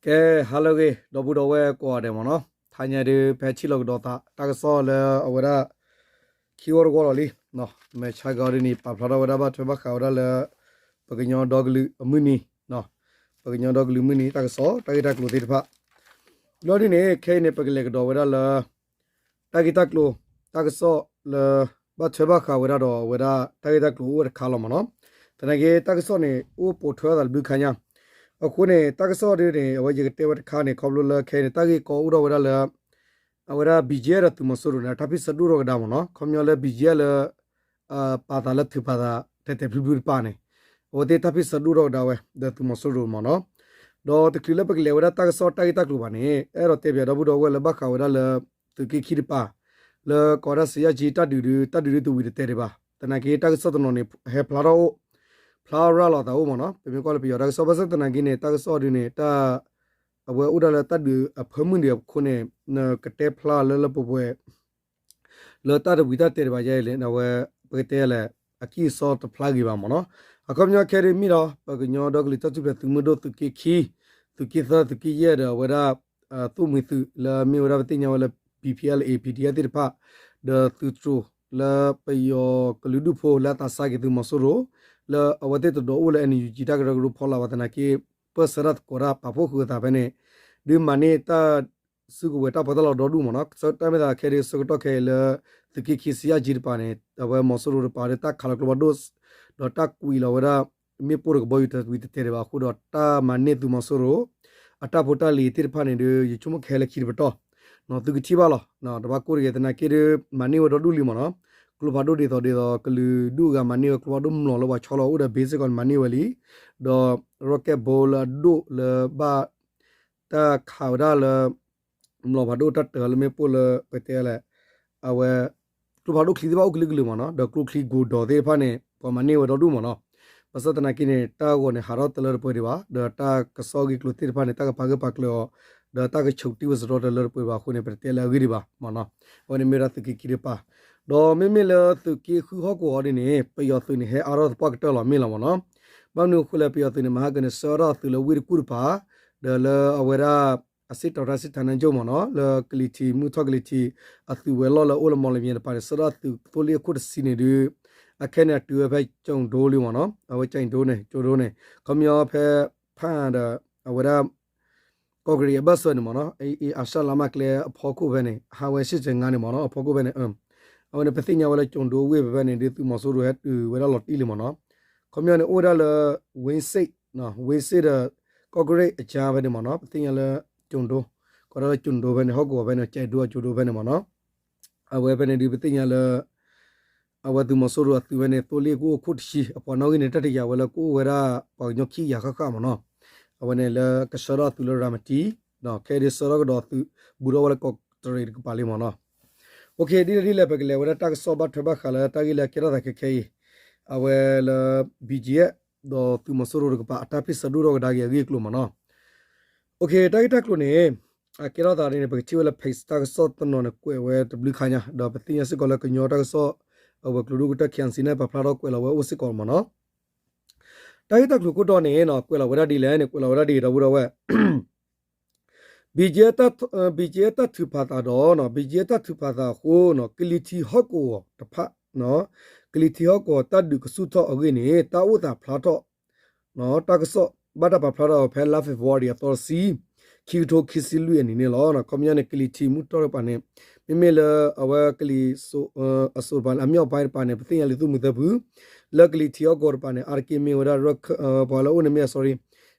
ကဲ ဟါလၢအဂ့ၤ ဒီပုၢ်ဒီဝဲၢ်ကိးဂၤဒဲးမ့ၢ်နီၤ, တဟါညါဒုး ဖဲထံၣ်လိာ်ကဒီးသး တၢ်ကစီၣ်လၢအဝဲဒၣ် ခံဝီတဝီလီၤလံ, မ့ၢ်ဆါကီးဒ်န့ၣ် ပာ်ဖျါထီၣ်ဝဲဒၣ်ဘၣ်ထွဲဘၣ်ဃးဝဲဒၣ်လၢ ပကညီဒီကလုာ်အမုၢ်နံၤ, ပကညီဒီကလုာ်မုၢ်နံၤ တၢ်ကစီၣ် တၢ်ဂ့ၢ်တၢ်ကျိၤသ့ၣ်တဖၣ် လီၤဒ်န့ၣ် ခဲအံၤန့ၣ် ပကလဲၤကဒီးဝဲဒၣ်လၢ တၢ်ဂ့ၢ်တၢ်ကျိၤ တၢ်ကစီၣ်လၢ ဘၣ်ထွဲဘၣ်ဃးဝဲဒၣ်ဒီးအဝဲဒၣ် တၢ်ဂ့ၢ်တၢ်ကျိၤအိၣ်ဝဲတခါလီၤမ့ၢ်နီၤ. သနာ်က့ တၢ်ကစီၣ်န့ၣ် အိၣ်ပိာ်ထွဲအသးတဘျုးခါညါ, အဃိန့ၣ် တၢ်ကစီၣ်ဒ်န့ၣ် အဝဲယကတဲဝဲတခါန့ၣ် ခီဖျိလၢခဲအံၤန့ၣ် တၢ်ဂ့ၢ်ကီအိၣ်ထီၣ်ဝဲဒၣ်လၢ အဝဲဒၣ် ဘံၣ်ကၠံၣ်အဲၣ် ဒီးသုးမီၤစိရိၤန့ၣ် အတၢ်ဖံးဆၢဒိၣ်ထီၣ်ကဒါမ့ၢ်နီၤ, ခီပညီလၢ ဘံၣ်ကၠံၣ်အဲၣ် လၢ ပာ်သးလၢထုးဖးသး တဲာ်တဲာ်ဖျုးဖျုးတပၤန့ၣ် အဝဲသ့ၣ်တၢ်ဖံးဆၢဒိၣ်ထီၣ်ကဒါဝဲ ဒီးသုးမီၤစိရိၤမ့ၢ်နီၤ. ဒီးတချုးလၢပကလဲၤဝဲဒၣ်တၢ်ကစီၣ်တၢ်ဂ့ၢ်တၢ်ကျိၤဘၣ်န့ၣ် အဲၣ်ဒိးတဲပၠးဒီပုၢ်ဒီဝဲၢ်လၢဘၣ်ဃးဝဲဒၣ်လၢ သုးက့ခံတပၤ လၢကိးဝဲဒၣ်စံယၣ်ကၠံတၢ်ဒုးဒုး တၢ်ဒုးဒုးတဝံၤတတဲာ်ဒံးဘၣ်. သနာ်က့ တၢ်ကစီၣ်တနီၤန့ၣ် ဟဲဖျါထီၣ်အိၣ် ဖျါရၤလီၤသးအိၣ်မ့ၢ်နီၤ, ပမ့ၢ်ကွၢ်လၢပယီၤတၢ်ကစီၣ် ဘၣ်ဆၣ်သနာ်က့န့ၣ် တၢ်ကစီၣ်ဒုးန့ၣ် တၢ် အဝဲအိၣ်ဒၣ်လၢတၢ်ဒုးအဖၢမုၢ်ဒံးအဃိန့ၣ် နကတဲဖျါလၢလၢပှဲၤပှဲၤ လၢတၢ်တဝံၤတၢ်တဲာ်ဒံးဘၣ်ယဲအံၤ အဝဲ ပကတဲလဲၣ် အကံၢ်အစီတဖျါဂ့ၤဘၣ်မ့ၢ်နီၤ. အခီပညီခဲဒုးမ့ၢ်ဒီး ပကညီဒီကလုာ်တၢ်ထူၣ်ဖျဲးသုးမုၢ်ဒိၣ် သုးက့ခံ သုးက့သၢ သုးက့ယဲၢ်ဒီးအဝဲဒၣ် သိၣ်မှံၤသုးလၢမ့ၢ်ဝဲဒၣ်ပသ့ၣ်ညါဝဲလၢ ပီပံအလ်အ့ ပီဒံအၣ် သ့ၣ်တဖၣ် ဒီးသုးတြိၤလၢပယီၤကလုာ်ဒူၣ်ဖိလၢအသးစၢ်က့ၤသုးမီၤစိရိၤ လၢအဝဲသ့ၣ်တဒိးအိၣ်လၢ NUG တၢ်ကရၢကရိဖီလာ်ဘၣ်သနာ်က့ ပၢၢ်ဆၢတၢ်သကိးတၢ်ပာ်ဖှိၣ်ဃုာ်အသးဖဲန့ၣ် ဒုးမၤန့ၢ်တၢ်စုကဝဲၤတၢ်ပီးတၢ်လီဒိၣ်ဒူၣ်မ့ၢ်နီၤ. တၢ်မ့ၢ်သးခဲဒုးဆၢကတီၢ်ခဲအံၤလၢ သုးက့ခံစံယၣ်ကၠံတပၤန့ၣ် အဝဲမီၤစိရိၤတပၤဒီးတၢ်ခးလီၤကျိဖးဒိၣ် ဒီးတၢ်ကွံာ်လီၤဝဲဒၣ် မ့ၣ်ပိၢ်တကဘီယူၤတဝံၤတတဲာ်ဒံးဘၣ်အဃိဒီး တၢ်မၤန့ၢ်သုးမီၤစိရိၤ အတၢ်ဖိတၢ်လံၤသ့ၣ်တဖၣ်န့ၣ်ဒီး ယဆိကမိၣ်ကဟဲလၢခံတပတီၢ် သုကထံၣ်ဘၣ်လီၤ. တဘၣ်ကိၢ်တဂ့ၤ သနာ်က့ဒီး မၤန့ၢ်ဝဲဒီဒူၣ်လံမ့ၢ်နီၤ. ကျိဖးဒိၣ်ဒ်သိးဒ်သိး ကလုာ်ဒူၣ်အဂၤမၤန့ၢ်ဝဲကျိဖးဒိၣ်မျိာ်လၢပှၤဆီလီၤအိၣ်ဒီး ဘ့စ့ၣ်ကီးန့ၣ် မၤန့ၢ်ဝဲလံ. ဒီး rocket boat လၢအဒိၣ်လၢဘၣ် တၢ်ခးဝဲဒၣ်လၢ မျိာ်ဖးဒိၣ်တၢ်တၢၤလၢမ့ၣ်ပိၢ်လၢပတဲလဲၣ် အဝဲ ကျိဖးဒိၣ်ချံသ့ၣ်တဖၣ်အိၣ်ကလုာ်ကလုာ်မ့ၢ်နီၤ, ဒီးကျိချံကိၤဒီးသ့ၣ်တဖၣ်န့ၣ် ပှၤမၤန့ၢ်ဝဲဒီဒူၣ်မ့ၢ်နီၤ. ဘၣ်ဆၣ်သနာ်က့န့ၣ် တၢ်ဂီၤန့ၣ် ဟးထီၣ်တလၢတပှဲၤဒံးဘၣ်, ဒီးတၢ်ကစီၣ်ဂ့ၢ်ကျိၤသ့ၣ်တဖၣ်န့ၣ် တၢ်ကပာ်ဂၢၢ်ပာ်ကျၢၤအီၤ, ဒီးတၢ်ကဆူးတံၢ်ဝဲစရီတလၢတပှဲၤဘၣ်အဃိန့ၣ် ပတတဲလၢအဂ့ၢ်ဒံးဘၣ်မ့ၢ်နီၤ. အဝဲန့ၣ်မ့ၢ်ဝဲဒၣ်သုးက့ခံတပၤ, ဒီးမ့မ့ၢ်လၢသုးက့ဃုဟီၣ်ကဝီၤဒ်န့ၣ် ပယီၤသုးန့ၣ် ဟဲအါထီၣ်သပှၢ်ကတၢၢ်လီၤမ့ၢ်လီၤမ့ၢ်နီၤ. ဘၣ်မနုၤအဃိလဲၣ် ပယီၤသုးန့ၣ် မဟါကန့ၣ် ဆှၢအါထီၣ်အသုးလၢဝ့ၢ်တကူၣ်တပၤ, ဒီးလၢအဝဲဒၣ် အစ့ၣ်တီၤတၢ်စ့ၣ်ထးနါကၠိၣ်မ့ၢ်နီၤ, လၢကလံၤထံး မုၢ်ထီၣ်ကလံၤထံး အသုးဝဲၤလီၢ်လၢအိၣ်လၢမီၣ်လမၠဲတပၤန့ၣ် ဆှၢထီၣ်အသုးသိလ့ၣ်အခိၣ်တဆံန့ၣ်ဒုး အခဲန့ၣ်အတုၤဝဲဖဲကၠိၣ်ဒိလံမ့ၢ်နီၤ, အဝဲကၠိၣ်ဒိန့ၣ် ကၠိၣ်ဒိန့ၣ် ခီပညီဖဲ ဖၣ်ဒီး အဝဲဒၣ် ကီၢ်ကရံၣ်အဘၢၣ်စၢၤန့ၣ်မ့ၢ်နီၤ, အ့ အ့ အၤရှၣ်လါမၢ်ကျဲအဖီခိၣ်ဖဲန့ၣ် ဟးဝဲဆံၣ်စၢၤငါန့ၣ်မ့ၢ်နီၤ, အဖီခိၣ်ဖဲန့ၣ် အဝဲန့ၣ် ပသ့ၣ်ညါဝဲလၢကၠိၣ်ဒိဝ့ၢ်ဖဲဖဲန့ၣ် ဒုးသုးမီၤစိရိၤဟဲတုၤဝဲဒၣ်လီၤတံၢ်လံမ့ၢ်နီၤ. ခီပညီန့ၣ် အိၣ်ဝဲဒၣ်လၢ ဝ့စ့ၣ် ဝ့စ့ၣ်ဒီး ကီၢ်ကရံၣ်အကၠါဖဲန့ၣ်မ့ၢ်နီၤ, ပသ့ၣ်ညါလၢ ကၠိၣ်ဒိ, ကီးဒၣ်လၢကၠိၣ်ဒိဖဲန့ၣ် ဟီၣ်ကဝီၤဖဲန့ၣ် ကၠဲးဒိအကၠိၣ်ဒိဖဲန့ၣ်မ့ၢ်နီၤ. အဝဲဖဲန့ၣ်ဒုးပသ့ၣ်ညါလၢ အဝဲသုးမီၤစိရိၤအသုးဝဲန့ၣ် သိလ့ၣ်ကအိၣ်ခိၣ်တဆံ အပှၤနီၣ်ဂံၢ်န့ၣ် တၢ်တယာ်ဝဲလၢကအိၣ်ဝဲဒၣ် ပှၤကညီခံကယၤဃၣ်ဃၣ်မ့ၢ်နီၤ. အဝဲန့ၣ်လၢကဆှၢထီၣ်အသုးလၢရၤမတံ, ခဲအံၤဒုးဆှၢထီၣ်ကဒီးအသုး ဘူးထီၣ်ဝဲလၢကီးတရံးတကပၤလံမ့ၢ်နီၤ. ဒ်လဲၣ်ဒ်လဲၣ် ပကလဲၤဝဲဒၣ်တၢ်ကစီၣ်ဘၣ်ထွဲဘၣ်ဃးလၢတၢ်ဂ့ၢ်လၢအကဲထီၣ်သးခဲခဲအံၤ, အဝဲလၢ ဘံၣ်ကၠံၣ်အဲၣ် ဒီးသုးမီၤစိရိၤတကပၤ အတၢ်ဖံးဆၢဒိၣ်ထီၣ်ကဒါက့ၤအဂ့ၢ်အကျိၤမ့ၢ်နီၤ. တၢ်ဂ့ၢ်တၢ်ကျိၤန့ၣ် အကဲထီၣ်သးဒ်န့ၣ် ပကထံၣ်ဝဲလၢ page တၢ်ကစီၣ်တနီၤန့ၣ် ကွဲးဝဲတဘျုးခါညါ ဒီးပသ့ၣ်ညါစ့ၢ်ကီးလၢကညီတၢ်ကစီၣ် အဝဲၤကျိၤဒိၣ်ကတၢၢ် KNC န့ၣ်ပာ်ဖျါထီၣ်ကွဲးလီၤဝဲအိၣ်စ့ၢ်ကီးမ့ၢ်နီၤ. တၢ်ဂ့ၢ်တၢ်ကျိၤခိၣ်တီန့ၣ် ကွဲးလီၤဝဲဒၣ်ဒ်လဲၣ်န့ၣ် ကွဲးလီၤဝဲဒၣ်ဒ်ဒီပုၢ်ဒီဝဲၢ် ဘံၣ်ကၠံၣ်အဲၣ်တၢ်ထုးဖးသးဒီး ဘံၣ်ကၠံၣ်အဲၣ်တၢ်ထုးဖးသး အဃိ ကလံၤထံးဟီၣ်ကဝီၤတဖၣ် ကလံၤထံးဟီၣ်ကဝီၤတၢ်ဒုးကဆူၣ်ထီၣ်အဂ့ၢ်န့ၣ် တၢ်အိၣ်သးဖျါထီၣ် တၢ်ကစီၣ်ဘၣ်တၢ်ပာ်ဖျါထီၣ်ဖဲလါ February အသီတဆံ ခံကထိခံဆံလွံၢ်အနံၤန့ၣ်လီၤ. ခီပညီန့ၣ် ကလံၤထံးမုၢ်ထီၣ်တကပၤန့ၣ် မ့မ့ၢ်လၢအဝဲကလံၤစိး အစိးတကပၤန့ၣ် အမ့ၢ်အီၤပၢ်တကပၤန့ၣ် ပသ့ၣ်ညါလံာ်သူၣ်မုာ်သၢဖု လၢကလံၤထံးဟီၣ်ကဝီၤတကပၤန့ၣ် အါတက့ၢ်မ့ၢ်ဝဲဒၣ် ပှၤလၢအိၣ်န့ၣ်မ့ၢ် sorry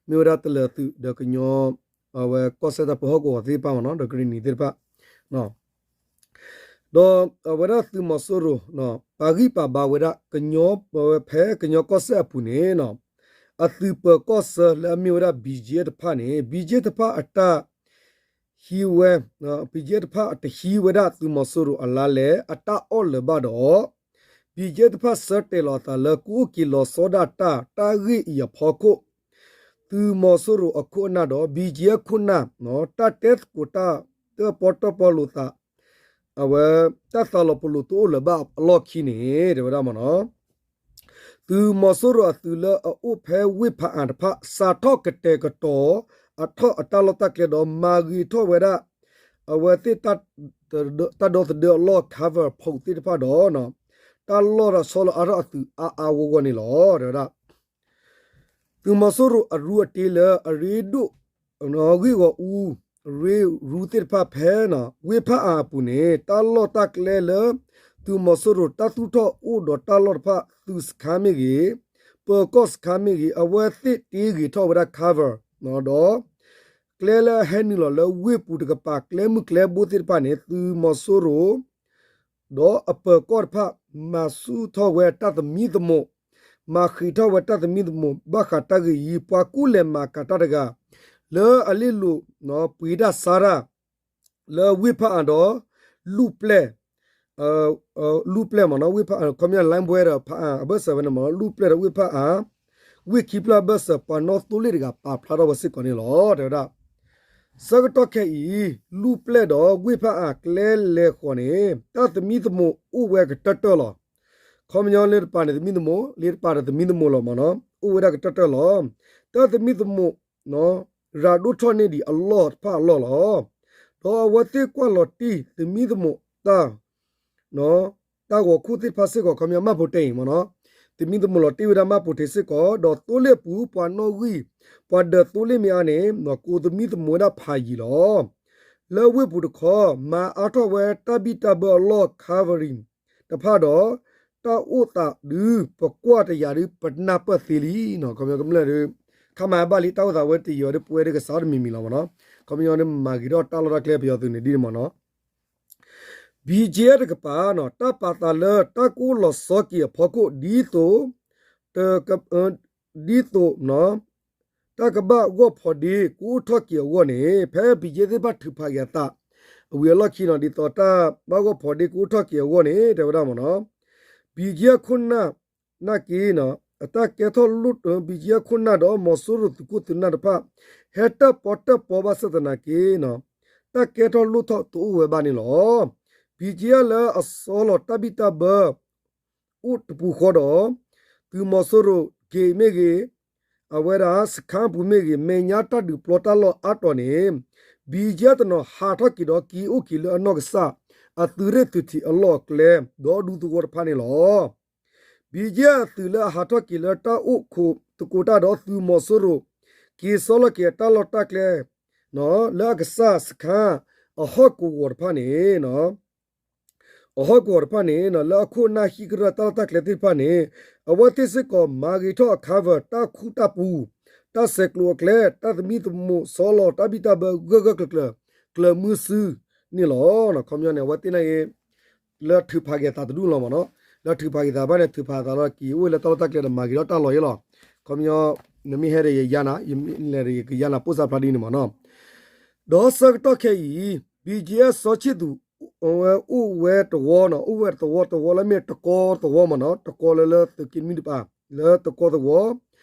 မ့ၢ်ဝဲဒၣ်တလၢၤသုးဒီးကညီ အဝဲကီၢ်စဲၣ်တၢ်ပၢဟီၣ်ကဝီၤသ့ၣ်တဖၣ်မ့ၢ်နီၤ ဒီးကရံၣ်နံၤသ့ၣ်တဖၣ် ဒီးအဝဲဒၣ်သုးမီၤစိရိၤ ပာ်ဂံၢ်ပာ်ဘါဝဲဒၣ် ကညီ ဖဲကညီကီၢ်စဲၣ်အပူၤန့ၣ် အသုးပၢၤကီၢ်ဆၢလၢအမ့ၢ်ဝဲဒၣ် ဘံၣ်ကၠံၣ်အဲၣ် တဖၣ်န့ၣ် ဘံၣ်ကၠံၣ်အဲၣ် တဖၣ်အတၢ် ဟံးဝဲ ဘံၣ်ကၠံၣ်အဲၣ် တဖၣ်အတဟံးဝဲဒၣ်သုးမီၤစိရိၤအလါလဲၣ် အတၢ်အီၣ်လၢၤဘၣ်ဒီး ဘံၣ်ကၠံၣ်အဲၣ် တဖၣ်ဆၢတဲာ်လီၤအသးလၢ ကအိၣ်က့ၤလီၤဆီဒၣ်တၢ် တၢ်ဂ့ၢ်အံၤအဖီခိၣ် သုးမီၤစိရိၤအခိၣ်အနၢ်ဒီး ဘံၣ်ကၠံၣ်အဲၣ် ခိၣ်နၢ် တၢ်တဲသကိးတၢ် တၢၣ်ပီၣ်တၢၣ်ပီလိာ်သး အဝဲ တၢ်သးလီၤပလိာ်တအိၣ်လၢၤဘၣ်အလီၢ်ခံန့ၣ် တဲဝဲဒၣ်မ့ၢ်နီၤ သုးမီၤစိရိၤအသုးလၢအအိၣ်ဖဲဝ့ၢ်ဖးအၣ်တဖၣ် စးထီၣ်ကတဲာ်ကတီၤ အထီၣ်အတၢ်လီၢ်တၢ်ကျဲဒီး မၤဂ့ၤထီၣ်ဝဲဒၣ် အဝဲသ့ၣ် တၢ်ဒီသဒၢအလီၢ် cover ဖိးသ့ၣ်တဖၣ်ဒီး တၢ်လီၢ်ဒီးဆီလီၤအါထီၣ်အသုးအါအါဂီၢ်ဂီၢ်န့ၣ်လီၤ. တဲဝဲဒၣ် သုးမီၤစိရိၤအရူအတ့လၢအရ့ဒိၣ် ဂ့ၢ်ဂီၤအူ ရ့ရူသ့ၣ်တဖၣ်ဖဲ ဝ့ၢ်ဖးအါအပူၤန့ၣ် တၢ်လီၢ်တၢ်ကျဲလၢ သုးမီၤစိရိၤတၢ်သူၣ်ထီၣ်အိၣ်ဒီးတၢ်လီၢ်တဖၣ် သုးစခါမ့ၢ်ဂ့ၤ, ပၢၤကီၢ်စခါမ့ၢ်ဂ့ၤ အဝဲသ့ၣ်တ့ဂ့ၤထီၣ်ဝဲဒၣ် cover ဒီး ကျဲလၢအဟဲနုာ်လီၤလၢဝ့ၢ်ပူၤတကပၤ ကျဲမုၢ်ကျဲဘိသ့ၣ်တဖၣ်န့ၣ် သုးမီၤစိရိၤ ဒီးအပၢၤကီၢ်တဖၣ် မၤဆူၣ်ထီၣ်ဝဲတၢ်သမံသမိး, မၤဃံးထီၣ်ဝဲတၢ်သမံသမိး ဘၣ်ဃးတၢ်ဂ့ၢ်အံၤ ပှၤကူၣ်လဲၤမၤကၤတၢ်တဂၤ လၢအလ့ၣ်လိၤ ပှ့ၤတၢ်ဆါတၢ် လၢဝ့ၢ်ဖးအါဒီး လူၢ်ပျဲၢ် လူၢ်ပျဲၢ်မ့ၢ်နီၤ ဝ့ၢ်ဖးအါ ခီပညီ လိုင်းဘွဲဒီးဖးအါအဘၢၣ်စၢၤဝဲန့ၣ်မ့ၢ်နီၤ လူၢ်ပျဲၢ်ဒီးဝ့ၢ်ဖးအါ ဝ့ၢ်ခံဖျၢၣ်အဘၢၣ်စၢၤ ပှၤနီၣ်သိလ့ၣ်တဂၤပာ်ဖျါထီၣ်ဝဲစ့ၢ်ကီးန့ၣ်လီၤ. တဲဝဲဒၣ် ဆၢကတီၢ်ခဲအံၤ လူၢ်ပျဲၢ်ဒီးဝ့ၢ်ဖးအါကျဲလဲၤဃီၤန့ၣ် တၢ်သမံသမိးအိၣ်ဝဲကတၢၢ်တၢၢ်လီၤ. ခီပညီလၢတပၤန့ၣ် သမံသမိး လၢတပၤဒီးသမံသမိးလီၤမ့ၢ်နီၤ အိၣ်ဝဲဒၣ်ကတၢၢ်တၢၢ်လီၤ. တၢ်သမံသမိး ရၤဒိၣ်ထီၣ်န့ၢ်ဒံးအလီၢ်တဖၣ်အလီၢ်လီၤ. ဒီးအဝဲသ့ၣ်ကွၢ်လီၤတံၢ်သမံသမိးတၢ် တၢ်ဂီၤခိၣ်သ့ၣ်တဖၣ်စ့ၢ်ကီး ခီပညီ မှတ်ပုံတင် မ့ၢ်နီၤ သမံသမိးလီၤတံၢ်ဝဲဒၣ် မှတ်ပုံတင် စ့ၢ်ကီး ဒီးသိလ့ၣ်ပူၤ ပှၤနီၣ်ဂံၢ် ပှၤဒၢးသိလ့ၣ်မ့ၢ်အါန့ၣ် ကိးသမံသမိးဝဲဒၣ်ဖးယံၤလီၤ. လၢဝ့ၢ်ပူၤတခီ မၤအါထီၣ်ဝဲတၢ်ဘံၣ်တၢ်ဘၢအလီၢ် covering တဖၣ်ဒီး တၢ်အိၣ်သးဒု ပကွၢ်တယာ်ဒု ပနၢ်ပၢၢ်သ့လံနီၤ ခီပညီကမျၢၢ်ဒု ခါမၤဘၣ်လံ တၢ်အိၣ်သးဝဲတယံာ်အီၤဒု ပဝဲဒုကစးထီၣ်တမံၤမံၤလီၤမ့ၢ်နီၤ ခီပညီဒု မၤဂ့ၤထီၣ်တၢ်လီၢ်တၢ်ကျဲပယီၤသုးန့ၣ်ဒ်န့ၣ်မ့ၢ်နီၤ ဘံကဲတကပၤ တၢ်ပာ်သးလၢတၢ်ကအိၣ်လီၤဆီက့ၤအဖီခိၣ် ဒ်သိး တ ဒ်သိး တၢ်ကဘၣ်ဂီၢ်ဖီဒ့ကအိၣ်ထီၣ်က့ၤအဂီၢ်န့ၣ် ဖဲဘံကဲသ့ၣ်တဖၣ်ထုးဖးက့ၤအသး အဝံၤအလီၢ်ခံနီၤ ဒ်သိးတၢ်ဘၣ်ဂီၢ်ဖီဒ့ကအိၣ်ထီၣ်က့ၤအဂီၢ်န့ၣ် တဲဝဲဒၣ်မ့ၢ်နီၤ ဘံကဲခိၣ်နၢ် နာ်က့ အတၢ်ကဲထီၣ်လိၣ် ဘံကဲခိၣ်နၢ်ဒီးမီၤစိရိၤသုးခိၣ်သုးနၢ်တဖၣ် ဟဲတၢၣ်ပီတၢၣ်ပီဘၣ်ဆၣ်သနာ်က့ တၢ်ကဲထီၣ်လိၣ်ထီၣ်တအိၣ်ဝဲဘၣ်န့ၣ်လီၤ. ဘံကဲလၢအဆီလီၤတၢ်ဘံၣ်တၢ်ဘၢ အိၣ်တပူၤဃီဒီး သုးမီၤစိရိၤဂ့ၤမ့ၢ်ဂ့ၤ အဝဲဒၣ်စခါပူၤမ့ၢ်ဂ့ၤ မဲာ်ညါတၢ်ဒုးပျီတၢ်လီၢ်အါတီၤန့ၣ် ဘံကဲတနီၤဟးထီၣ်က့ၤဒီးက့ၤအိၣ်က့ၤလၢအနီၢ်ကစၢ် အသုးရ့ၣ်သုးထံးအလီၢ်အကျဲ ဒီဒူသဝီတဖၣ်န့ၣ်လီၤ. ဘံကဲအသုးလၢအဟးထီၣ်က့ၤလၢတၢ်အိၣ်ခိးသကိးတၢ်ဒီးသုးမီၤစိရိၤ က့ၤဆီလီၤက့ၤအတၢ်လီၢ်တၢ်ကျဲ လၢအကစၢ်စခါ အဟီၣ်ကဝီၤတဖၣ်န့ၣ် အဟီၣ်ကဝီၤတဖၣ်န့ၣ် လၢအခိၣ်အနၢ်ဟံၣ်ကရၢၢ်တၢ်လီၢ်တၢ်ကျဲသ့ၣ်တဖၣ်န့ၣ် အဝဲသ့ၣ်စ့ၢ်ကီးမၤဂ့ၤထီၣ်အ cover တၢ်ခူတၢ်ပူၤ တၢ်ဆဲးကျိးအကျဲ တၢ်သမံသမိးဆီလီၤတၢ်ဘံၣ်တၢ်ဘၢဂၢၢ်ဂၢၢ်ကျၢၤကျၢၤ ကျၢၤမုၢ်ဆူၣ်န့ၣ်လီၤ. ခီပညီန့ၣ် အဝဲသ့ၣ်နာ်က့ လၢထုးဖးက့ၤသးတဒူၣ်လီၤမ့ၢ်နီၤ လၢထုးဖးက့ၤသးတဖၣ်န့ၣ် ထုးဖးသးလီၤ က့ၤအိၣ်လၢတၢ်လီၢ်တၢ်ကျဲဒီးမၤဂ့ၤထီၣ်တၢ်လီၢ်အံၤလီၤ. ခီပညီ နမ့ၢ်ဟဲဒီးယယါနၤ ယမ့ၢ်လဲၤဒီးယကယါနၤ ပိၢ်စၢ်ဖျါဒ်န့ၣ်မ့ၢ်နီၤ ဒီးဆၢကတီၢ်ခဲအံၤ ဘံကဲစီၤဆံၣ်သူး အဝဲအိၣ်ဝဲတဝီနီၤ အိၣ်ဝဲတဝီ တဝီလၢမ့ၢ်တကီသဝီမ့ၢ်နီၤ တကီလၢလၢသုးက့နွံတပၤ လၢတကီသဝီ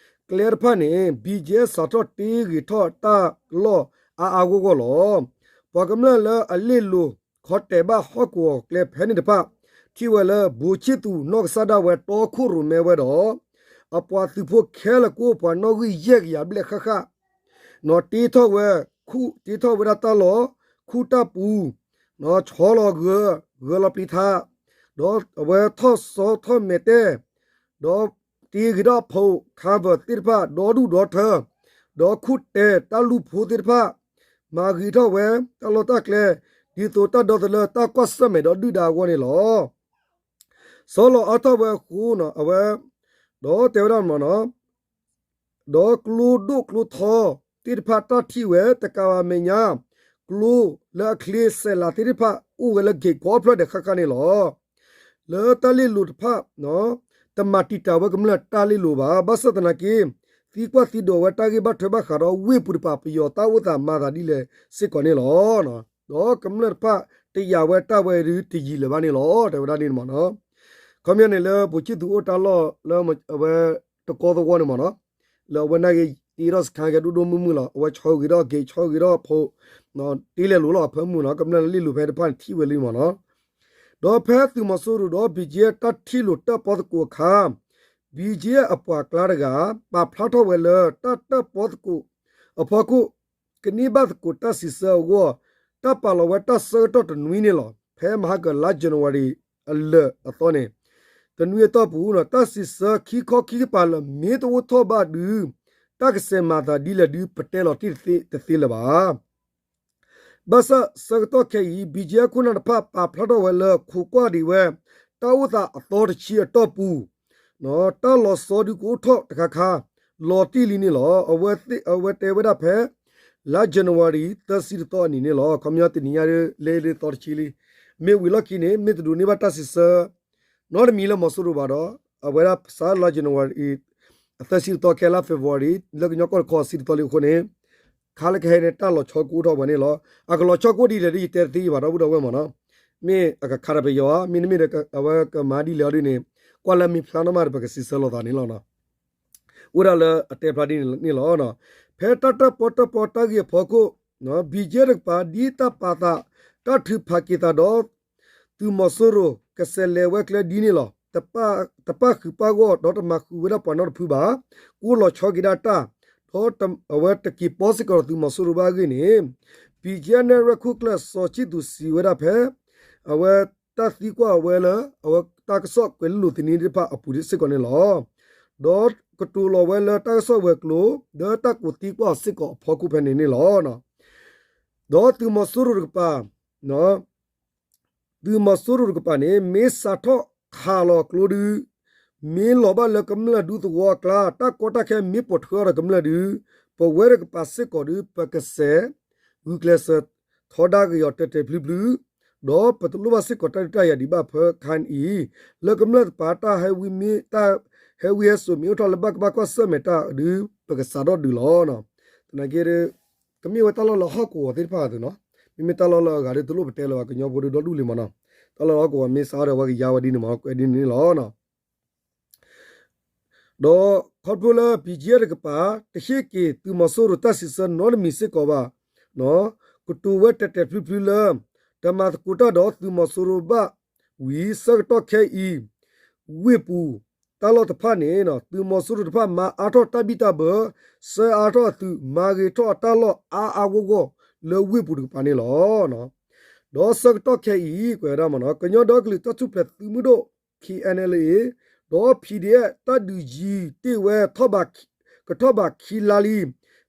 ကျဲတဖၣ်န့ၣ် ဘံကဲစးထီၣ်တ့ဂ့ၤထီၣ်တၢ်လီၢ်အါအါဂီၢ်ဂီၢ်လီၤ. ပှၤကမျၢၢ်လၢအလ့ၣ်လိၤ ခီတဲာ်ဘၣ်ဟီၣ်ကဝီၤကျဲဖဲန့ၣ်တဖၣ် ထံၣ်ဝဲလၢ ဘိးဆံၣ်သူးနီၢ်ကစၢ်ဒၣ်ဝဲတီခိၣ်ရိၣ်မဲဝဲဒီး အပှၤသုးဖိခဲလၢာ်ကအိၣ်ပှၤနီၣ်ဂံၢ်ယဲၢ်ကယၤဘျဲၣ်ဃၣ်ဃၣ် တ့ထီၣ်ဝဲ တ့ထီၣ်ဝဲဒၣ်တၢ်လီၢ် ခူတၢ်ပူၤ ဆီလီၤဂၢၤ ဂၢၤလီၤပျံၤထး ဒီးအဝဲထီၣ်စီထီၣ်မဲာ်တဲၢ် ဒီးတ့ဂ့ၤထီၣ်အဖိး cover သ့ၣ်တဖၣ် ဒီဒူၣ်ဒီထၢ ဒီးခူၣ်တဲာ်တၢ်လူၢ်ဖိသ့ၣ်တဖၣ် မၤဂ့ၤထီၣ်ဝဲ တၢ်လီၢ်တၢ်ကျဲ ဒ်သိးတၢ်ဒီသဒၢတၢ်ကွၢ်ဆၢၣ်မဲာ်ဒီးဒုၣ်ဒါအဂီၢ်န့ၣ်လီၤ. ဆီလီၤအါထီၣ်ဝဲအဃိ အဝဲ ဒီးတဲဝဲဒၣ်မ့ၢ်နီၤ ဒီးကျိဒိၣ်ကျိထီသ့ၣ်တဖၣ်တၢ်ထံၣ်ဝဲတကးဘၣ်မဲာ်ညါ ကျိလၢအချ့စဲးလးသ့ၣ်တဖၣ် အိၣ်ဝဲလၢ gate ကိးဖျၢၣ်ဒဲးဃၣ်ဃၣ်န့ၣ်လီၤ. လၢတၢ်လ့ၣ်လိၤတဖၣ် တမၤတံာ်တာ်ဝဲကမျၢၢ်တၢ်လ့ၣ်လိၤဘၣ်. ဘၣ်ဆၣ်သနာ်က့ သံကွၢ်သံဒိးဝဲတၢ်ဂ့ၢ်ဘၣ်ထွဲဘၣ်ဃးဒီးဝ့ၢ်ပူၤတပၤ ပယီၤတၢ်အိၣ်သးမၤသးဒ်လဲၣ်စ့ၢ်ကီးန့ၣ်လီၤ. ဒီးကမျၢၢ်တဖၣ်တယာ်ဝဲတၢ်ဝဲဒုတယံာ်လၢၤဘၣ်န့ၣ်လီၤ. တဲဝဲဒၣ်န့ၣ်မ့ၢ်နီၤ. ခီပညီန့ၣ်လၢ ဘိးဆံၣ်သူးအိၣ်တၢ်လီၢ်လၢအဝဲတကီသဝီန့ၣ်မ့ၢ်နီၤ လၢအဝဲနာ်က့ တ့ထီၣ်စခါကဲဒိၣ်ဒိၣ်မုၢ်မုၢ်လီၤ. အဝဲဆီဂ့ၤထီၣ် gate ဆီဂ့ၤထီၣ်ဖိး တ့လဲၤလိၤလီၤအဖၢမုၢ်နီၤ. ကမျၢၢ်လၢလ့ၣ်လိၤဖဲတဖၣ်န့ၣ်ထံၣ်ဝဲလံမ့ၢ်နီၤ. ဒီးဖဲသုးမီၤစိရိၤဒီး ဘံကဲတၢ်ထံၣ်လိာ်တၢၣ်ပီသကိးအခါ ဘံကဲအပှၤကျါတဂၤ ပာ်ဖျါထီၣ်ဝဲလၢတၢ်တၢၣ်ပီသကိးအဖီခိၣ် ကန့ၢ်ဘၣ်သကိးတၢ်စံးဆၢအဂီၢ် တၢ်ပာ်လီၤဝဲတၢ်ဆၢကတီၢ်တနွံန့ၣ်လီၤ. ဖဲမဟါကလါ January အလၢာ်အသီန့ၣ် တနွံအတီၢ်ပူၤ တၢ်စံးဆၢခံခီခံကပၤလၢမ့ၢ်တအိၣ်ထီၣ်ဘၣ်ဒုး တၢ်ကစဲးမၤသးဒ်လဲၣ်ဒုး ပတဲလီၤတံၢ်တသ့လၢၤဘၣ်. ဘၣ်ဆၣ်ဆၢကတီၢ်ခဲအံၤ BGF ခိၣ်နၢ်တဖၣ် ပာ်ဖျါထီၣ်ဝဲလၢခိးကွၢ်ဒံးဝဲ တၢ်အိၣ်သးအသီတဆံအတီၢ်ပူၤ တၢ်လီၤဆီဒုးကအိၣ်ထီၣ်တခါခါ လီၤတံၢ်လံန့ၣ်လီၤ. အဝဲတဲဝဲဒၣ်ဖဲ လါ January သၢဆံတသီအနံၤန့ၣ်လီၤ. ခီပညီတနံၤညါဒ်လဲၣ်ဒ်သီတဆံလံ. မ့ၢ်ဝံၤလီၢ်ခံန့ၣ် မ့ၢ်တဒိးန့ၢ်ဘၣ်တၢ်စံးဆၢ နီတမံၤလၢမီၤစိရိၤဘၣ်ဒီး အဝဲဒၣ်စးလါ January အသၢဆံတသီ ခဲလါ February လၢကညီကီၢ်တခီအဆံတသီလံအဃိန့ၣ် ခါလၢကဟဲန့ၣ် တၢ်လီၤဆီကအိၣ်ထီၣ်ဝဲန့ၣ်လီၤ. အကလီၤဆီကအိၣ်ဒ်လဲၣ်ဒ်ယတဲတသ့ယဘၣ် ဒီပုၢ်ဒီဝဲၢ်မးနီၤ. မ့ၢ်အကခါဒီးပယီၤဧါ မ့တမ့ၢ်ဒီးအဝဲကမၤဒ်လဲၣ်အီၤဒ်န့ၣ် ကွၢ်လၢမ့ၢ်ဖျါနီၣ်မးဒီး ပကစံးဆၢလိာ်သးန့ၣ်လီၤ. အိၣ်ဒၣ်လၢအတဲဖျါဒ်န့ၣ်လီၤ. ဖဲတၢ်တၢၣ်ပီတၢၣ်ပီတၢ်ဂ့ၢ်အဖီခိၣ် BGF တကပၤ ဒ်တၢ်ပာ်သး တၢ်ထုးဖးက့ၤသးဒီး သုးမီၤစိရိၤ ကစဲးလဲၤဝဲကျဲဒ်န့ၣ်လီၤ. တပာ်ဃုာ်ပာ်ဂီၢ် ဒီးတမၤဃုာ်ဝဲဒၣ်ပှၤနီတဖုဘၣ်. ကအိၣ်လီၤဆီက့ၤဒၣ်တၢ် ဒီးအဝဲတက့ၤပီစ့ၢ်ကီးဒီးသုးမီၤစိရိၤဘၣ်အဂ့ၢ်န့ၣ် BGF နဲၣ်ရွဲၣ်ခိၣ်ကျၢၢ် စီၤဆံသူး စံးဝဲဒၣ်ဖဲ အဝဲတၢ်သံကွၢ်ဝဲလၢ အဝဲတၢ်ကစီၣ်ကွဲၤလံလိာ်သနံတဖၣ်အပူၤစ့ၢ်ကီးန့ၣ်လီၤ. ဒီးကတိၤလီၤဝဲလၢတၢ်ကစီၣ်ဝဲၤကျိၤ ဒီးတၢ်ကူးသံကွၢ်အီၤစ့ၢ်ကီးအဖီခိၣ်ဖဲန့ၣ်န့ၣ်လီၤ. ဒီးသုးမီၤစိရိၤတကပၤ သုးမီၤစိရိၤတကပၤန့ၣ် မ့ၢ်စးထီၣ်ခးလီၤကျိဒုး မ့ၢ်လီၤဘၣ်လၢကမျၢၢ်ဒူသဝီအကျါ တၢ်ကီတၢ်ခဲမ့ၢ်ပိာ်ထွဲအီၤဒီးကမျၢၢ်ဒုး ပဝဲတကပၤစ့ၢ်ကီးဒုး ပကစဲး ဂုာ်ကျဲးစၢးထီဒါက့ၤအီၤတဲာ်တဲာ်ဖျုးဖျုး ဒီးပတလိၣ်ဘၣ်စ့ၢ်ကီးတၢ်ဒုးတၢ်ယၤဒံးဘၣ်ဖဲခါအံၤ လၢကမျၢၢ်တကပၤတၢ်ဟဲဝံမ့ၢ် တၢ်ဟဲဝံဟဲစိာ်မ့ၢ်အိၣ်ထီၣ်လၢဘၣ်ကဘၣ်ကွၢ်ဆၢၣ်မဲာ်တၢ်ဒုး ပကစးထီၣ်ဒုးလီၤ. သနာ်က့ ကမ့ၢ်ဝဲတၢ်လီၢ်လၢဟီၣ်ကဝီၤသ့ၣ်တဖၣ်အသိးနီၤ, မ့မ့ၢ်တၢ်လီၢ်လၢအဂၤဒ်တလိၣ်ပတဲလၢၤဘၣ် ကညီဖိဒ်ဒီဒူၣ်လံမးနီၤ, တၢ်လီၢ်လၢဟီၣ်ကဝီၤမ့ၢ်စးထီၣ်ဒီးအဝဲကယါဝဲဒ်န့ၣ်မး ကွဲးဒ်န့ၣ်လီၤ. ဒီးခီဖျိလၢ BGF တကပၤ တဟ့ၣ်က့ၤသုးမီၤစိရိၤတၢ်စံးဆၢနီတမံၤစ့ၢ်ကီးဘၣ်, ကတိၤဝဲတဲာ်တဲာ်ဖျုးဖျုးလၢ တမၤသကိးတၢ်ဒီးသုးမီၤစိရိၤဘၣ်ဝံၤ ဆၢကတီၢ်ခဲအံၤ ဝ့ၢ်ပူၤတၢ်လီၢ်တဖၣ်န့ၣ် သုးမီၤစိရိၤတဖၣ်မၤအါထီၣ်တၢ်ဘံၣ်တၢ်ဘၢ, ဆှၢအါထီၣ်အသုးမၤဂ့ၤထီၣ်အတၢ်လီၢ်အါအါဂီၢ်ဂီၢ်လၢဝ့ၢ်ပူၤတကပၤန့ၣ်လီၤ. ဒီးဆၢကတီၢ်ခဲအံၤ ကွဲးဝဲဒၣ်မးနီၤ ကညီဒီကလုာ်တၢ်ထူၣ်ဖျဲးသုးမုၢ်ဒိၣ် KNLA ဒီး PDF တၢ်ဒုးယံၤတ့ၢ်ဝဲ ကထီၣ်ဘးခံလါလံ.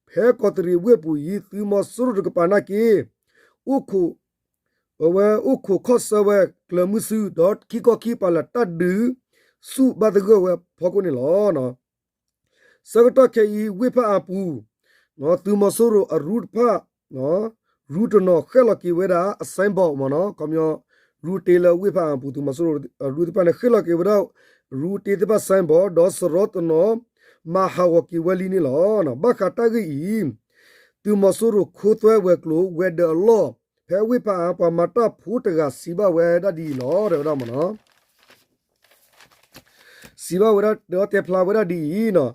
ဖဲကီးတရံးဝ့ၢ်ပူၤအံၤ သုးမီၤစိရိၤတကပၤနာ်က့ အိၣ်ခိး အဝဲအိၣ်ခိးခီၣ်ဆၢဝဲကျၢၤမုဆူ ဒီးခံခီခံကပၤလၢတၢ်ဒုးဆူၣ်ဘၣ်သဂၢၢ်ဝဲအဖီခိၣ်န့ၣ်လီၤ. ဆၢကတီၢ်ခဲအံၤ ဝ့ၢ်ဖၣ်အၣ်ပူၤ သုးမီၤစိရိၤအရူတဖၣ် ရူတနီၤဃဲၣ်လီၤက့ၤဝဲဒၣ်အ signboard မးနီၤ, ခီပညီ ရူတ့လၢဝ့ၢ်ဖၣ်အၣ်ပူၤ သုးမီၤစိရိၤအရူတဖၣ်န့ၣ် ဃဲၣ်လီၤက့ၤဝဲဒၣ် ရူတ့သ့ၣ်တဖၣ် signboard ဒီးစရီတနီၤ မၤဟးဂီၤက့ၤဝဲလံန့ၣ်လီၤ. ဘၣ်ဃးတၢ်ဂ့ၢ်အံၤ သုးမီၤစိရိၤခိသွဲဝဲၤကျိၤ ဝဲၤဒၢးအလီၢ် ဖဲဝ့ၢ်ဖၣ်အၣ် ပှၤမၤတၢ်ဖိတဂၤစံးဘၣ်ဝဲဒၣ်ဒ်အံၤလီၤ တဲဝဲဒၣ်မးနီၤ. စံးဘၣ်ဝဲဒၣ်ဒီးတဲဖျါဝဲဒၣ်ဒ်အံၤနီၤ,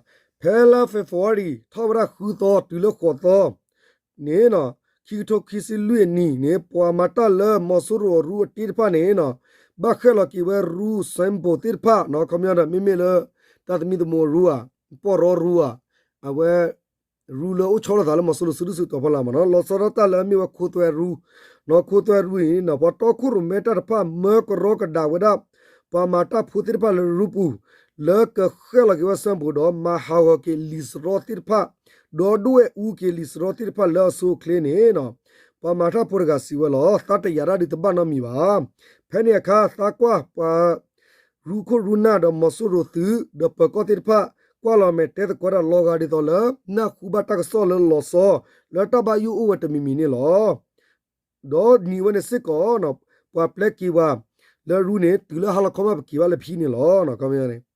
ဖဲလါ February ထီၣ်ဝဲဒၣ်ဃုသီ တုၤလၢဃိးသီန့ၣ်နီၤ, ခံကထိခံဆံလွံၢ်အနံၣ်န့ၣ် ပှၤမၤတၢ်လၢမီၤစိရိၤအရူအတ့တဖၣ်န့ၣ်နီၤ, ဘၣ်ဃဲၣ်လီၤက့ၤဝဲရူ signboard သ့ၣ်တဖၣ်နီၤ, ခီပညီဒီး မ့မ့ၢ်လၢ တၢ်သမံသမိးရူဧါ, ပီၢ်ရီရူဧါ, အဝဲ ရူလၢအိၣ်ဆီလီၤသးလၢမီၤစိရိၤစုဒုၣ်စုတီၤဖီလာ်မးနီၤ, လီၤဆီဒၣ်တၢ်လၢအမ့ၢ်ဝဲခိသွဲရူ, နီၤ ခိသွဲရူအံၤနီၤ ပှၤတီခိၣ်ရိၣ်မဲတၢ်တဖၣ် မၢကရီကဒးဝဲဒၣ် ပှၤမၤတၢ်ဖိသ့ၣ်တဖၣ်လၢရူပူၤ လၢကဃဲၣ်လီၤက့ၤဝဲ signboard ဒီး မၤဟးဂီၤက့ၤလံာ်စရီသ့ၣ်တဖၣ်, ဒီးဒွဲၣ်အူက့ၤလံာ်စရီသ့ၣ်တဖၣ်လၢအဆိအချ့န့ၣ်နီၤ, ပှၤမၤတၢ်ဖိတဂၤစံးဝဲလီၤ, သးတယာ်ဒၣ်ဒုးတဘၣ်နီတမံၤဘၣ်. ဖဲန့ၣ်အခါ သးကွၢ်ပှၤ ရူခိၣ်ရူနၢ်ဒီးမီၤစိရိၤသုး ဒီးပၢၤကီၢ်သ့ၣ်တဖၣ် ကွၢ်လီၤမဲာ်တဲသကိးတၢ်လီၤဂာ်ဒ်သိးလၢ နၢ်ဟူဘၣ်တၢ်ကစီၣ်လၢလီၤဆီ လၢတၢ်ဘၣ်ယိၣ်အိၣ်ဝဲတမံၤမံၤန့ၣ်လီၤ. ဒီးနံၤဝဲန့ၣ်စ့ၢ်ကီး ပှၤပျဲက့ၤဝဲလၢရူန့ၣ် တုၤလၢဟါလီၤခီမး ပက့ၤဘၣ်လၢဖံန့ၣ်လီၤ. ခီပညီန့ၣ်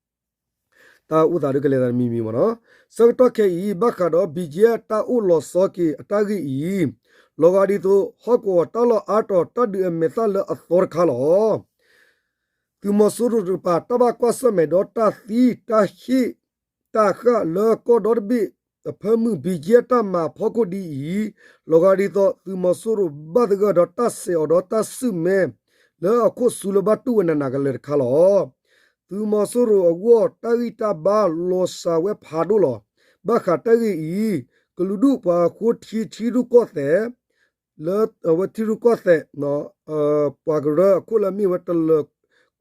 တၢ်အိၣ်သးဒုးကလဲၤသးတမံၤမံၤမးနီၤ. ဆၢကတီၢ်ခဲအံၤ ဘၣ်ဃးဒီး BGF တၢ်အိၣ်လီၤဆီက့ၤအတၢ်ဂ့ၢ်အံၤ လီၤဂာ်ဒ်သိး ဟီၣ်ကဝီၤတၢ်လီၢ်အါတီၤ တၢ်ဒုးအမဲာ်သၣ်လၢအသီတခါလီၤ. သုးမီၤစိရိၤတကပၤ တၢ်ဘၣ်ကွၢ်ဆၢၣ်မဲာ်ဒီးတၢ်သံ တၢ်ဟ့ၣ် တၢ်ဃၣ်လၢကီၢ်ဒီတဘ့ၣ်အဖၢမုၢ် BGF တၢ်မၤဖီခိၣ်ဒ်အံၤ, လီၤဂာ်ဒ်သိး သုးမီၤစိရိၤဘၣ်သဂၢၢ်ဒီးတၢ်စဲးအီၤဒီးတၢ်စုၣ်မဲ လၢအခိၣ်ဆူလၢဘၣ်တူၢ်ဝဲနးနးကလဲာ်တခါလီၤ. သုးမီၤစိရိၤအဂီၢ် တၢ်ဂံၢ်တၢ်ဘါလီၤစှၤဝဲဖးဒိၣ်လီၤ. ဘၣ်ဃးတၢ်ဂ့ၢ်အံၤ ကလုာ်ဒူၣ်ပှၤဃိထံထံရူၢ်ကီၢ်သဲး လၢအဝဲထံရူၢ်ကီၢ်သဲး ပှၤကရၢအခိၣ်လၢအမ့ၢ်ဝဲတလၢၤ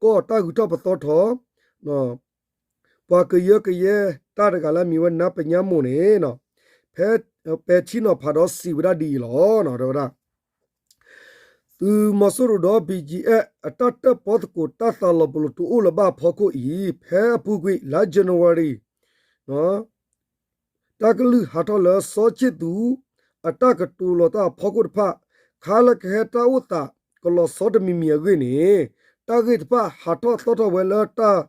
ကီၢ်တၢ်ဂုၤထီၣ်ပသီထီၣ် ပှၤကယၢကယဲတၢ်တဂၤလၢအမံၤဝဲနါပညါမိၢ်န့ၣ် ဖဲပဲာ်ထံနီၤဖးဒီးစံးဝဲဒၣ်ဒ်အံၤလီၤ. တဲဝဲဒၣ် သုးမီၤစိရိၤဒီး ဘံၣ်ကၠံၣ်အဲၣ် အတၢ်တၢၣ်ပီသကိးတၢ်သးလီၤပလိာ်တအိၣ်လၢၤဘၣ်အဖီခိၣ်အံၤ ဖဲအပူၤကွံာ် လါ January တၢ်ကလုၢ်ဟးထီၣ်လၢစီၤခၠံးသူး အတၢ်ကတိၤလီၤတၢ်အဖီခိၣ်တဖၣ် ခါလၢကဟဲတၢ်အိၣ်သးကလီၤဆီတမံၤမံၤအဂ့ၢ်န့ၣ် တၢ်ဂ့ၢ်တဖၣ်ဟးထီၣ်သီၣ်ထီၣ်ဝဲလၢတၢ်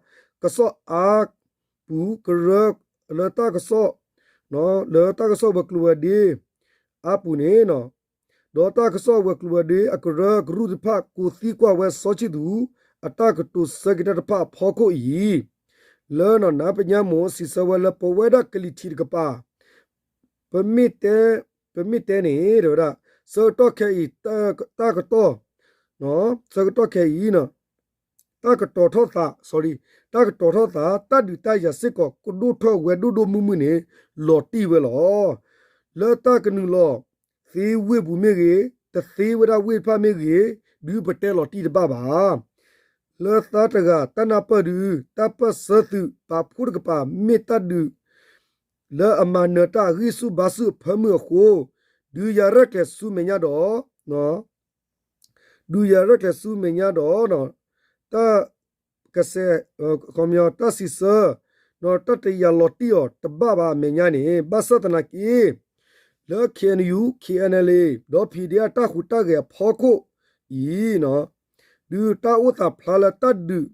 ကစီၣ်အါပူၤကရၢ လၢတၢ်ကစီၣ် လၢတၢ်ကစီၣ်ဝဲၤကျိၤဝဲၤဒ့အါပူၤန့ၣ် ဒီးတၢ်ကစီၣ်ဝဲၤကျိၤဝဲၤဒ့အကရၢကရိတဖၣ် ကိးသံကွၢ်ဝဲစီၤခၠံးသူး အတၢ်ကတိၤဆၢက့ၤတၢ်တဖၣ်အဖီခိၣ်အံၤ လၢနါပညါမိၢ်စံးဆၢဝဲလၢပဝဲဒၣ်ကလံၤထံးတကပၤ ပမ့ၢ်တဲ ပမ့ၢ်တဲန့ၣ် တဲဝဲဒၣ် ဆၢကတီၢ်ခဲအံၤ တၢ်ကတီၢ် ဆၢကတီၢ်ခဲအံၤ တၢ်ကတီၤထီၣ်သး sorry တၢ်ကတီၤထီၣ်သး တၢ်ဒုးတၢ်ယၤစ့ၢ်ကီး ကဒိၣ်ထီၣ်ဝဲဒိၣ်ဒိၣ်မုၢ်မုၢ်န့ၣ် လီၤတံၢ်ဝဲလီၤ. လၢတၢ်ကနုာ်လီၤသ့ဝ့ၢ်ပူၤမ့ၢ်ဂ့ၤ, တသ့ဝဲဒၣ်ဝ့ၢ်တဖၣ်မ့ၢ်ဂ့ၤ, ဒုးပတဲလီၤတံၢ်တဘၣ်ဘၣ်. လၢသးတဂၤတၢ်နၢ်ပၢၢ်ဒုး တၢ်ပၢၢ်ဆၢသုးပာ်ဖှိၣ်တကပၤ မ့ၢ်တၢ်ဒုး လၢအမၤနၢၤတၢ်အဂံၢ်ဆူၣ်ဘါဆူၣ်အဖၢမုၢ်အဃိ, ဒုးယၤရဲၣ်ကျဲၤဆူမဲာ်ညါဒီး ဒုးယၤရဲၣ်ကျဲၤဆူမဲာ်ညါဒီး တၢ်ကစဲး ခီပညီ တၢ်စံးဆၢ ဒီးတၢ်တယာ်လီၤတံၢ်အီၤတဘၣ်ဘၣ်အမဲာ်ညါန့ၣ် ဘၣ်ဆၣ်သနာ်က့ လၢ KNU KNLA ဒီး PDF တၢ်ဟူးတၢ်ဂဲၤအဖီခိၣ်အံၤ ဒုးတၢ်အိၣ်သးဖျါလၢတၢ်ဒုး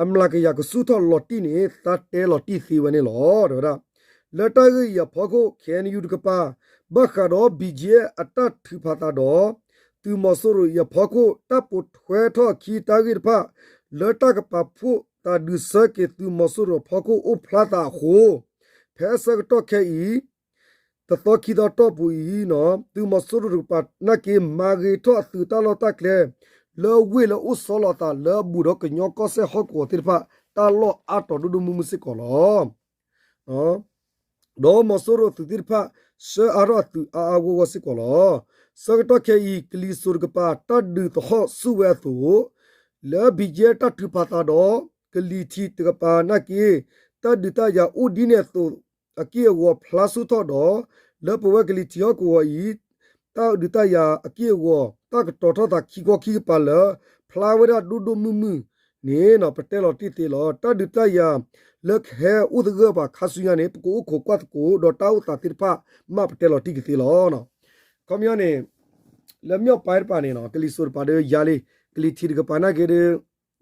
အမျးကယၤကဆူၣ်ထီၣ်လီၤတံၢ်န့ၣ် သးတဲလီၤတံၢ်သ့ဝဲန့ၣ်လီၤ. တဲဝဲဒၣ် လၢတၢ်ဂ့ၢ်အံၤအဖီခိၣ် KNU တကပၤ ဘၣ်ဃးဒီး BGF အတၢ်ထုးဖးသးဒီး သုးမီၤစိရိၤအံၤအဖီခိၣ် တၢ်ပိာ်ထွဲထီၣ်အခံတၢ်ဂ့ၢ်တဖၣ် လၢတၢ်ကပာ်ဖှိၣ်သးဒုးဆၢက့ၤသုးမီၤစိရိၤအဖီခိၣ်အိၣ်ဖျါသးအဃိ ဖဲဆၢကတီၢ်ခဲအံၤ တသီခံသီတီၢ်ပူၤအံၤ သုးမီၤစိရိၤတကပၤနာ်က့ မၤဂ့ၤထီၣ်အသုးတၢ်လီၢ်တၢ်ကျဲ လၢဝ့ၢ်လၢအိၣ်ဆီလီၤအသးလၢအဘူးဒီးကညီကီၢ်စဲၣ်ဟီၣ်ကဝီၤသ့ၣ်တဖၣ် တၢ်လီၢ်အါတီၤဒိၣ်ဒိၣ်မုၢ်မုၢ်စ့ၢ်ကီးလီၤ. ဒီးမီၤစိရိၤသုးသ့ၣ်တဖၣ် ဆှၢအါထီၣ်အသုးအါအါဂီၢ်ဂီၢ်စ့ၢ်ကီးလီၤ. ဆၢကတီၢ်ခဲအံၤ ကလံၤစိးတကပၤ တၢ်ဒုးသဟီၣ်ဆူၣ်ဝဲအသိး လၢ BGF တၢ်ထုးဖးသးဒီး ကလံၤထံးတကပၤနာ်က့ တၢ်ဒုးတၢ်ယၤအိၣ်ဒ်န့ၣ်အသိး အက့ၢ်အဂီၤဖျါဆူၣ်ထီၣ်ဒီး လၢပဝဲကလံၤထံးဟီၣ်ကဝီၤအံၤ တၢ်ဒုးတၢ်ယၤအက့ၢ်အဂီၤ တၢ်ကတီၤထီၣ်သးခံခီခံကပၤလၢ ဖျါဝဲဒၣ်ဒိၣ်ဒိၣ်မုၢ်မုၢ်န့ၣ် ပတဲလီၤတံၢ်သ့လီၤ. တၢ်ဒုးတၢ်ယၤလၢကဟဲအိၣ်သဂၢၢ်ပှၤခါဆူညါန့ၣ် ပကအိၣ်ခိးကွၢ်သကိး ဒီးတၢ်အိၣ်သးသ့ၣ်တဖၣ် မ့ၢ်ပတဲလီၤတံၢ်ကသ့လီၤ. ခီပညီန့ၣ် လၢ မြောက်ပိုင်း တပၤန့ၣ် ကလံၤစိးတပၤဒီးယၤလံ, ကလံၤထံးတကပၤနာ်က့ဒီး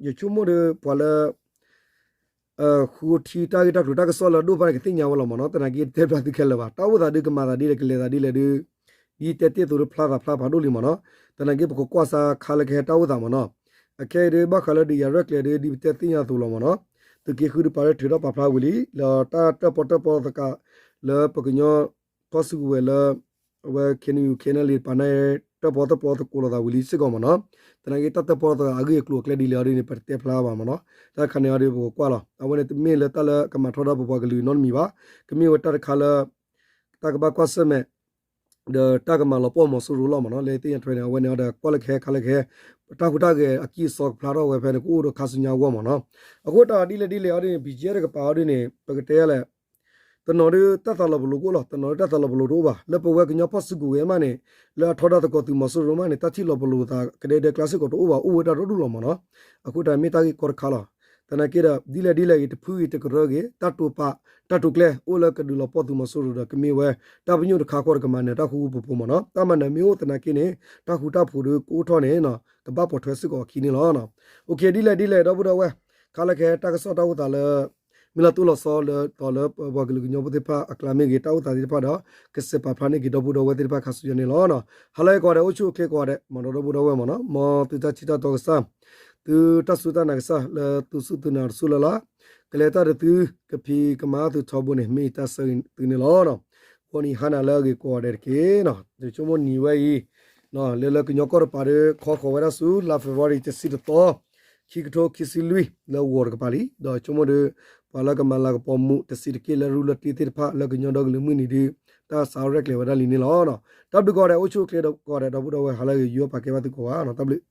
ယဆိကမိၣ်ဒီး ပှၤလၢ ဃုထံတၢ်ဂ့ၢ်တၢ်ကျိၤတၢ်ကစီၣ်လၢအဒိၣ်တဖၣ်န့ၣ် ကသ့ၣ်ညါဝဲလီၤမ့ၢ်နီၤ. သနာ်က့ တတဲဘၣ်သုခဲလၢာ်ဘၣ်. တၢ်အိၣ်သးဒုးကမၤသးဒ်လဲၣ် ကလဲၤသးဒ်လဲၣ်ဒီး ဒ်တဲတ့ၢ်အသိးဒီးဖျါသးဖျါဖးဒိၣ်လံမ့ၢ်နီၤ. သနာ်က့ ပကကွၢ်စါခါလၢကဟဲတၢ်အိၣ်သးမ့ၢ်နီၤ. အခဲအံၤဒီး ဘၣ်ဃးလၢဒုးယၤရဲၣ်ကျဲၤဒီး ဒ်ပတဲသ့ၣ်ညါအသိးလီၤမ့ၢ်နီၤ. သုးက့ဃုတပၤလၢထုးထီၣ်ပာ်ဖျါဝံၤလံ လၢတၢ်တၢၣ်ပီၣ်တၢၣ်ပီသကး လၢပကညီ ဖီၣ်စုကဝဲၤလၢ အဝဲ KNU KNLA တပၤန့ၣ် တၢၣ်ပီၣ်တၢၣ်ပီသကိးလိာ်သးဝံၤလံစ့ၢ်ကီးမ့ၢ်နီၤ. သနာ်က့ တၢ်တၢၣ်ပီၣ်သကိးအဂ့ၢ်အကျိၤအကျဲဒ်လဲၣ်အီၤဒ်န့ၣ် ပတတဲဖျါဘၣ်မ့ၢ်နီၤ. တၢ်တခါန့ၣ်အီၤဒီး ပကကွၢ်လီၤ. အဝဲန့ၣ်တမ့ၢ်လၢတၢ်လၢကမၤထီဒါပပှၤကလုာ်နီတမံၤဘၣ်. ကမ့ၢ်ဝဲတၢ်တခါလၢ တၢ်ကဘၣ်ကွၢ်ဆၢၣ်မဲာ် ဒီးတၢ်ကမၤလီၤပှီၢ်မီၤစိရိၤလီၤမ့ၢ်နီၤ. လၢသ့ၣ်ညါထွဲန့ၣ် အဝဲန့ၣ်အီၤဒီး ကွၢ်လၢကဟဲခါလၢကဟဲ တၢ်ဟူးတၢ်ဂဲၤအကံၢ်အစီကဖျါထီၣ်ဝဲဖဲန့ၣ် ကအိၣ်ဒီးခါဆူညါအဂီၢ်မ့ၢ်နီၤ. အဃိတၢ်ဒ်လဲၣ်ဒ်လဲၣ်အီၤဒ်န့ၣ် BGF တကပၤအီၤဒ်န့ၣ် ပကတဲလဲၣ် တနီၤဒုးတၢ်သးလီၤပလိာ်ကအိၣ်လီၤ. တနီၤဒုးတၢ်သးလီၤပလိာ်တအိၣ်ဘၣ်. လၢပဝဲကညီဖီၣ်စုကဝဲၤမးန့ၣ် လၢအထီဒါသကိးသုးမီၤစိရိၤမးန့ၣ် တၢ်ထံၣ်လီၤပလိာ်သးကဒဲကဒဲကျါစ့ၢ်ကီးတအိၣ်ဘၣ် အိၣ်ဝဲဒၣ်ဒီဒူၣ်လီၤမ့ၢ်နီၤ. အဃိတၢ်မ့ၢ်တၢ်ဂ့ၢ်ကီတခါလီၤ. သနာ်က့ဒီး ဒ်လဲၣ်ဒ်လဲၣ်ဂ့ၤ တဖုဂ့ၤတကရၢဂ့ၤ တၢ်တိာ်ပာ် တၢ်တိာ်ကျဲ အိၣ်လၢကဒုးလီၤပှီၢ်သုးမီၤစိရိၤဒီး ကမ့ၢ်ဝဲ တၢ်ပညိၣ်တခါဃီဒီးကမၤနၢၤတၢ်ဃူဃူဖိးဖိးမ့ၢ်နီၤ. တၢ်မၤနၢၤမ့ၢ်အိၣ်သနာ်က့န့ၣ် တၢ်ဃူတၢ်ဖိးဒီးကအိၣ်ထီၣ်န့ၣ် ကဘၣ်ပိာ်ထွဲစ့ၢ်ကီးအခံန့ၣ်လီၤ. ဒ်လဲၣ်ဒ်လဲၣ် ဒီပုၢ်ဒီဝဲၢ် ခါလၢကဟဲတၢ်ကစီၣ်တၢ်အိၣ်သးလၢ မ့ၢ်လီၤတိၢ်လီၤဆီလၢ ဒီးလၢပှၤကလုာ်ကညီဖိသ့ၣ်တဖၣ်အကျါမ့ၢ်ဂ့ၤ တၢ်အိၣ်သးသ့ၣ်တဖၣ်ဒီး ကစဲးပာ်ဖျါန့ၢ်က့ၤဒီပုၢ်ဒီဝဲၢ်သ့ၣ်တဖၣ်ခါဆူညါန့ၣ်လီၤ. ဟါလၢအဂ့ၤကိးဂၤဒဲး အိၣ်ဆူၣ်အိၣ်ချ့ကိးဂၤဒဲး မ့ၢ်ဒီးဒီပုၢ်ဒီဝဲၢ်မ့ၢ်နီၤ မ်သုတၢ်ထံၣ်တၢ်တီကစၢ် သုတၢ်စူၢ်တၢ်နာ်ကစၢ် လၢသုစူၢ်သုနာ်တစူၢ်လၢ်လၢ် ကလဲၤတၢ်ဒီးသု ကဖံးကမၤသုထီဘိန့ၣ် မ့ၢ်ယတၢ်ဆၢဂ့ၤသုန့ၣ်လီၤ. ဂီၤနံၤဟါနၤလၢအဂ့ၤကိးဂၤဒဲးတက့ၢ်. ယဆိကမိၣ်နံၤဝဲအံၤ လၢလၢကညီကီၢ်တပၤဒီး ခီဃီၤဝဲဒၣ်ဆူ လါ February တဆံတသီ ခံကထိခံဆံလွံၢ် လၢဂီၤတကပၤလံ. ဒီးဆိကမိၣ်ဒီး ပှၤလၢကမၤလၤကပီၤမူးတဆံးတက့ၢ်လၢရူၢ်လၢတ့သ့ၣ်တဖၣ် လၢကညီဒီကလုာ်မုၢ်နံၤဒုး တၢ်ဆါရဲၣ်ကျဲၤဝဲဒၣ်လံန့ၣ်လီၤ. တၢ်ဘျုးကိးဂၤဒဲး အိၣ်ဆူၣ်အိၣ်ချ့ကိးဂၤဒဲး ဒီပုၢ်ဒီဝဲၢ် ဟါလၢအဂ့ၤ ယွၤပာ်ကဲဘၣ်သုကိးဂၤနီၤ တၢ်ဘျုး